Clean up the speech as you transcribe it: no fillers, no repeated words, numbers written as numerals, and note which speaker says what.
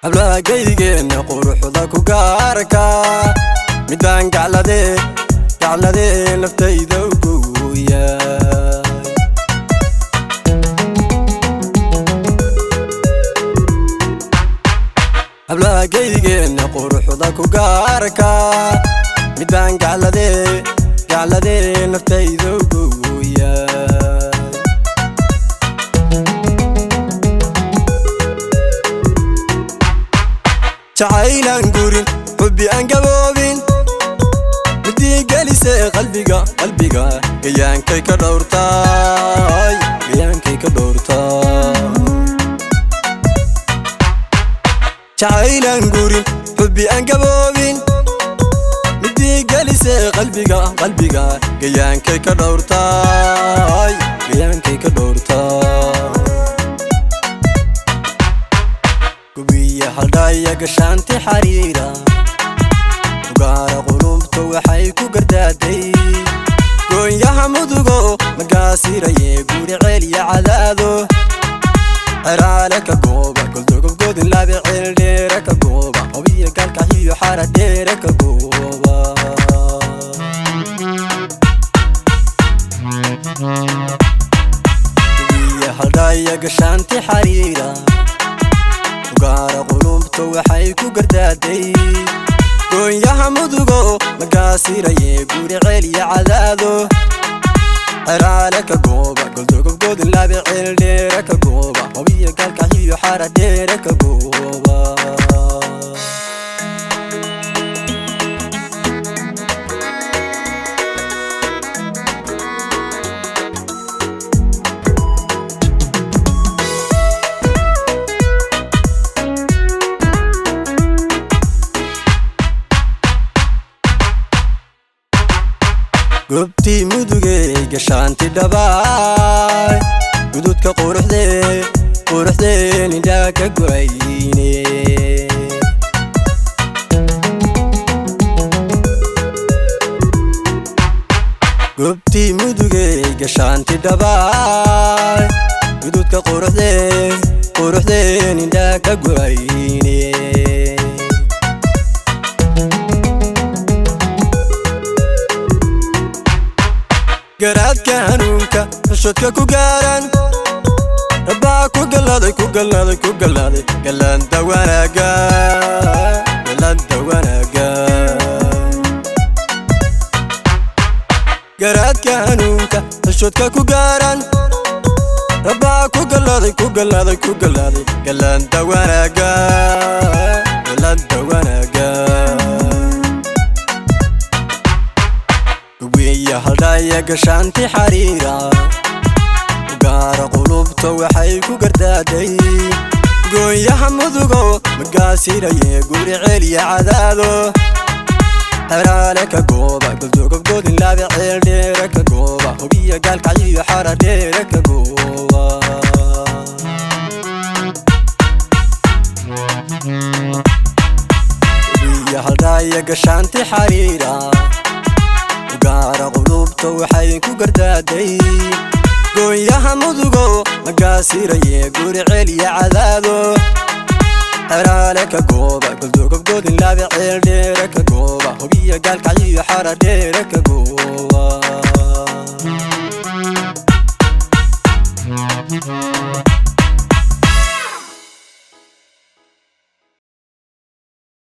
Speaker 1: Hablaha geygeena quruxda ku gaarka, midaan gacladee gacladee naftayda uguya. Hablaha geygeena quruxda ku gaarka, midaan gacladee gacladee naftayda uguya. Jacaylaan gurin, xubbi aan gaboobin, midii gelisee qalbiga qalbiga, gayaankay ka dhowrtaay, gayaankay ka dhowrtaay. Jacaylaan gurin, xubbi aan gaboobin, midii gelisee qalbiga qalbiga, gayaankay ka dhowrtaay, gayaankay ka dhowrtaay. Gubiya haldhaya, gashaanti xariira, ugaara qulubta waxay ku gardaaday. Goonyaha Mudugo magaasiraye, guri Ceel iyo Cadaado, Ceraale ka gooba, Goldogob, Godin Laabe, Ceel Dheere ka gooba, Hobiyo Gaalkaxiyo Xara Dheere ka gooba. Gubiya haldhaya, gashaanti xariira, ugaara qulubta waxay ku gardaaday. Goonyaha Mudugo magaasiraye, guri Ceel iyo Cadaado, Ceraale ka gooba, Goldogob, Godin Laabe, Ceel Dheere ka gooba, Hobiyo Gaalkaxiyo Xara Dheere ka gooba. Gobtii Mudugey, gashaanti dhabaay, gududka quruxdee quruxdeen indhaa ka go'ayne. Gobtii Mudugey, gashaanti dhabaay, gududka quruxdee quruxdeen indhaa ka go'ayne. Garaadka hanuunka, xishoodka ku gaaran, rabbaa ku galladay, ku galladay, ku galladay gallanta wanaaga, gallanta wanaaga. Garaadka hanuunka, xishoodka ku gaaran, rabbaa ku galladay, ku galladay, ku galladay gallanta wanaaga, gallanta wanaaga. Gubiya haldhaya, gashaanti xariira, ugaara qulubta waxay ku gardaaday. Goonyaha Mudugo magaasiraye, guri Ceel iyo Cadaado, Xeraale ka gooba, Goldogob, Godin Laabe, Ceel Dheere ka gooba, Hubiya Gaalkacyiyo Xara Dheere ka gooba. Gubiya haldhaya, gashaanti xariira, ugaara qulubta waxay ku gardaaday. Goonyaha Mudugo magaasiraye, guri Ceel iyo Cadaado, Xeraale ka gooba, Goldogob, Godin Laabe, Ceel Dheere ka gooba, Hubiya Gaalkacyiyo Xara Dheere ka gooba.